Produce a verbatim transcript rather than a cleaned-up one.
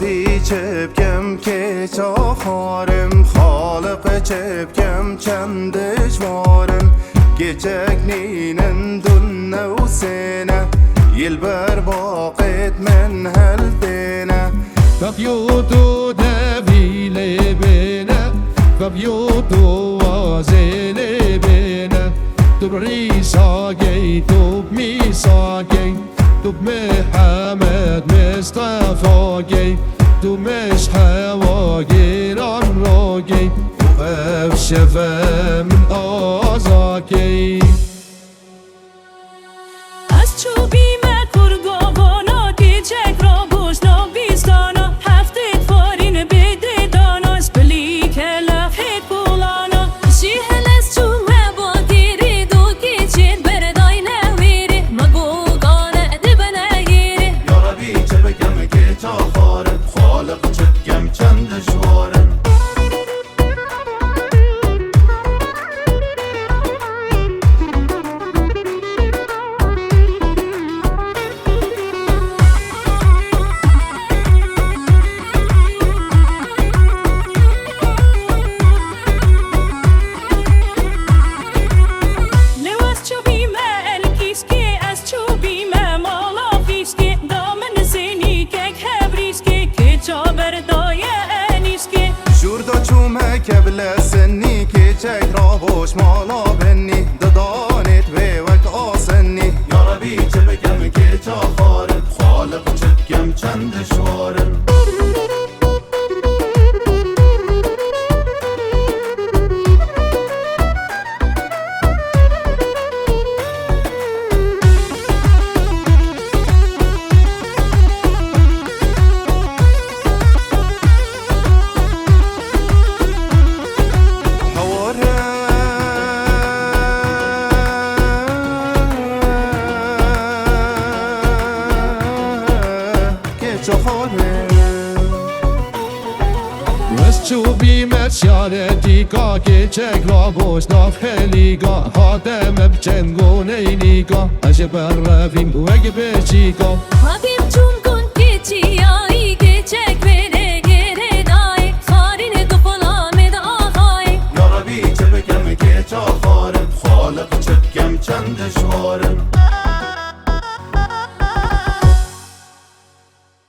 Bî çi bikim kêça xwarim, Xaliq çi bikim çend dijwarim. Kêçek nînin dun ne û sêne, yil ber baqêt min heltêne. Fevyo tu devî lê bêne, fevyo tu wazê lê bêne. Tu bi Îsa gey, tu bi Mîsa gey. Tu bi Mihemed Mistefa gey, tu meşhewa gêran ragey, tu ev şeve min aza key. Ez çûbîme kurgovana, kêçek raboş navîstana, heftê farîn bêdê dana, ez bilî kelefê kolana. Jî helez çûme bagêrê, do kêçên berdayne wêrê, me gogane dibene gêrê. Ya Rebî, çi bikim kêça xwarin, Xaliq çi bikim çend dijwarin. Lê ez çûbîme elkîskê, ez çûbîme mala fîskê, da min zênîkek hevrîskê, kêça berdaye enîskê. Jûr da çûme kevle senî, kêçek raboş mala benî, didanêt wê wek asenî. Ya Rebî, çi bikim kêça xwarin, Xaliq çi bikim çend dijwarin. Ez çûbîme şiyare dîka, kêçek raboş nav helîka, hate me bi çend goney nîka, ez ji ber revîm wek beşîka. Habîm çûm gon kêçiyayî, kêçek wêrê gêrê dayê, xarînê di xulamê de axayê. Ya Rebî, çi bikim kêça xwarin, Xaliq çi bikim çend dijwarin.